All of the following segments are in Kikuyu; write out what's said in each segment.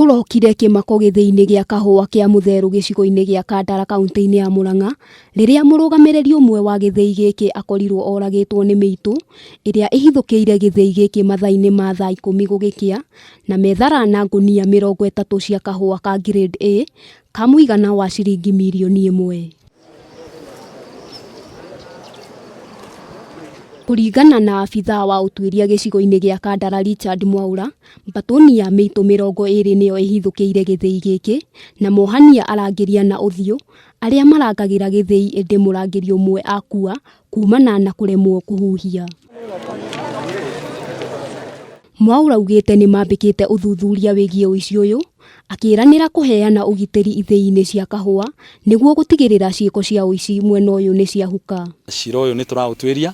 Kũrokire kĩmako gĩthĩi-inĩ gĩa kahũa kĩa Mũtherũ gĩcigo-inĩ gĩa Kandara kaunti-inĩ ya Murang'a rĩrĩa mũrũgamĩrĩri ũmwe wa gĩthĩi gĩkĩ akorirwo oragĩtwo nĩ mĩitũ ĩrĩa ĩhithũkĩire gĩthĩi gĩkĩ mathaa-inĩ ma thaa ikũmi gũgĩkĩa na methara na ngũnia 30 cia kahũa ka grade A ka mũigana wa ciringi mirioni ĩmwe. Kũringana na abithaa wa ũtuĩria gĩcigo-inĩ gĩa Kandara Richard Mwaura, mbatũni ya mĩitũ 20 nĩyo ĩhithũkĩire gĩthĩi gĩkĩ na mohania arangĩri ana ũthiũ arĩa marangagĩra gĩthĩi ĩndĩ mũrangĩri ũmwe akua kumana na kũremwo kũhuhia. Mwaura augĩte nĩmambĩkĩte ũthuthuria wĩgiĩ ũici ũyũ, akĩranĩra kũheana ũgitĩri ithĩi-inĩ cia kahũa nĩguo gũtigĩrĩra ciĩko cia ũici mwena ũyũ nĩciahuka. Cira ũyũ nĩ tũraũtuĩria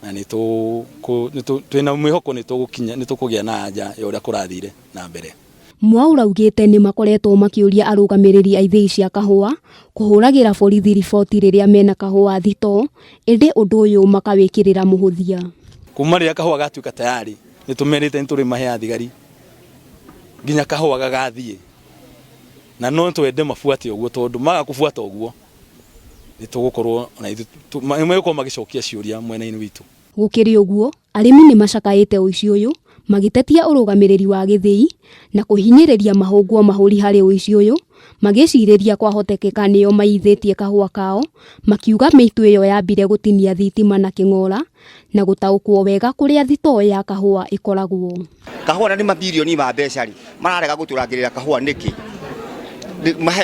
na twĩna mwĩhoko nĩ tũkũgĩa na anja ya ũrĩa kũrathire na mbere. Mwaura augĩte nĩmakoretwo makĩũria arũgamĩrĩri a ithĩi cia kahũa kũhũragĩra borithi riboti rĩrĩa mena kahũa thitoo ĩndĩ ũndũ ũyũ makawĩkĩrĩra mũhũthia. Kuma rĩrĩa kahũa gatuĩka tayari nĩ tũmerĩte nĩ tũrĩmaheaga thigari nginya kahũa gagathiĩ na no twende mabuate ũguo tondũ maga kũbuata ũguo nĩ tũgũkorwo na ithuĩ megũkorwo magĩcokia ciũria mwena-inĩ witũ. Gũkĩrĩ ũguo, arĩmi nĩ macakaĩte ũici ũyũ, magĩtetia ũrũgamĩrĩri wa gĩthĩi na kũhinyĩrĩria mahũngwo mahũri harĩ ũici ũyũ, magĩcirĩria kwahotekeka nĩo maiyithĩtie kahũa kao, makiuga mĩitũ ĩyo yambire gũtinia thitima na kĩng'ora na gũtaũkwo wega kũrĩa thitoo ya kahũa ĩkoragwo. Kahũa na nĩ mabirioni ma mbeca rĩ, mararega gũtũrangĩrĩra kahũa nĩkĩ?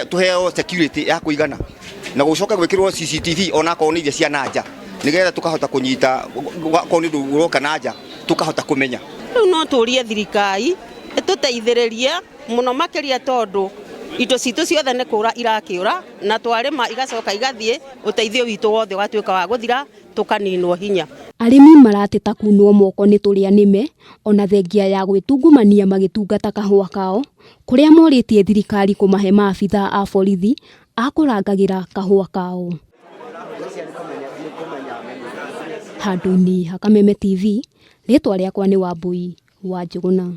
Tũheo security ya kũigana na gũcoke gwĩkĩrwo CCTV onakorwo nĩ iria cia na nja nĩgetha tũkahota kũnyita akorwo nĩ ũndũ ũroka na nja tũkahota kũmenya. Rĩu no tũrie thirikari ĩtũteithĩrĩrie mũno makĩria tondũ indo citũ ciothe nĩ kũra irakĩũra na twarĩma igacoka igathiĩ, ũteithio witũ wothe ũgatuĩka wa gũthira tũkaninwo hinya. Arĩmi marateta kunwo moko nĩ tũrĩa nĩme ona thengia ya gwĩtungumania magĩtungata kahũa kao, kũrĩa morĩtie thirikari kũmahe maabithaa a borithi a kũrangagĩra kahũa kao. Handũ-inĩ ha Kameme TV, rĩtwa rĩakwa nĩ Wambui wa Njũgũna.